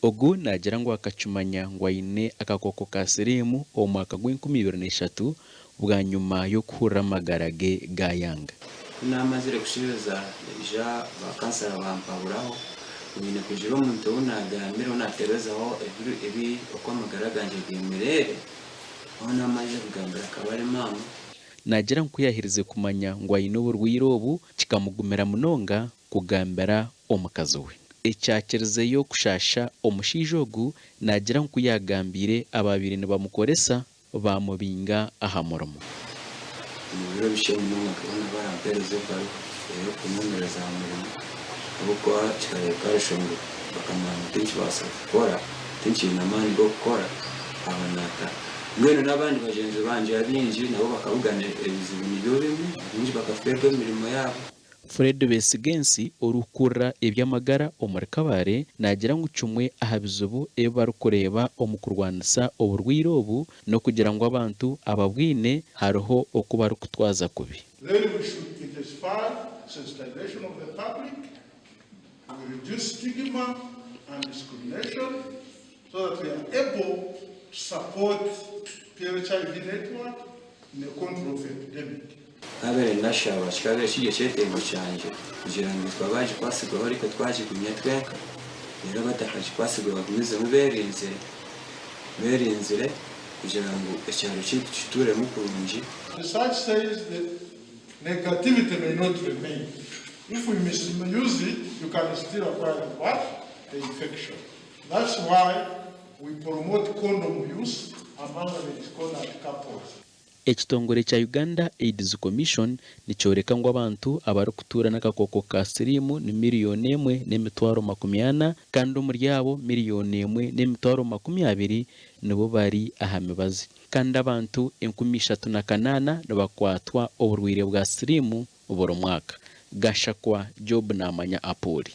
Ogu naagira ngu akakimanya ngu aine akakooko ka siriimu omu mwaka gw'enkumi ibiri n'eshatu bwanyima y'okuhurira amagara ge gaayanga. Ku naamazire kushebeza naija ba kansara bampaburaho ngu nyine kugira omuntu ou naagambira ou naatebezaho ebi oku amagara gangye geemereire. Ou naamazire kugambira akaba ari maama. Naagira ngu ku yaaherize kumanya ngu aine oburwaire obu kikamugumira munonga kugambira omukazi we. Ekyakirizeyo kushaasha omushaija ogu naagira ngu ku yaagambiire abaabaire nibamukoresa baamubinga aha murimo. Omu biro bikye munonga nkabona barampeereza ebaruha ey'okunyemereza aha murimo ahabw'okuba kikareebeka ahashusho ngu bakamanya ngu tinkibaasa kukora, tinkiine amaani g'okukora aba naataha. Mbwenu n'abandi bagyenzi bangye abaingi nabo bakabugana ebizibu nibyo bimwe, abaingi bakafeerwa emirimo yaabo. Fred Besigensi orikukurira eby'amagara omuri Kabale naagira ngu kimwe aha bizibu ebi barikureeba omu kurwanisa oburwaire obu n'okugira ngu abantu ababwine hariho oku barikutwaza kubi. Then we should intensify sensitization of the public, we reduce stigma and discrimination so that we are able to support PLHIV network in the control of epidemic. Naabaire ndashaba kikabaire kiri ekyetengo kyangye kugira ngu twaba bagikwatsirweho ariko twagigumya twenka reero abatakagikwatsirwe bagumizemu beerinzire beerinzire kugira ngu ekyaro kyaitu tukituuremu kurungi. Research says the negativity may not remain. If we misuse it, you can still acquire what? The infection. That's why we promote condom use among the discordant couples. Ekitongore kya Uganda AIDS Commission nikyoreka ngu abantu abarikutuura n'akakooko ka siriimu ni miriyoni emwe n'emitwaro 40 kandi omuri abo miriyoni emwe n'emitwaro 20 nibo bari aha mibazi kandi abantu 3008 nibakwatwa oburwaire bwa siriimu buri mwaka. Gashakwa Job Namanya Apuuli.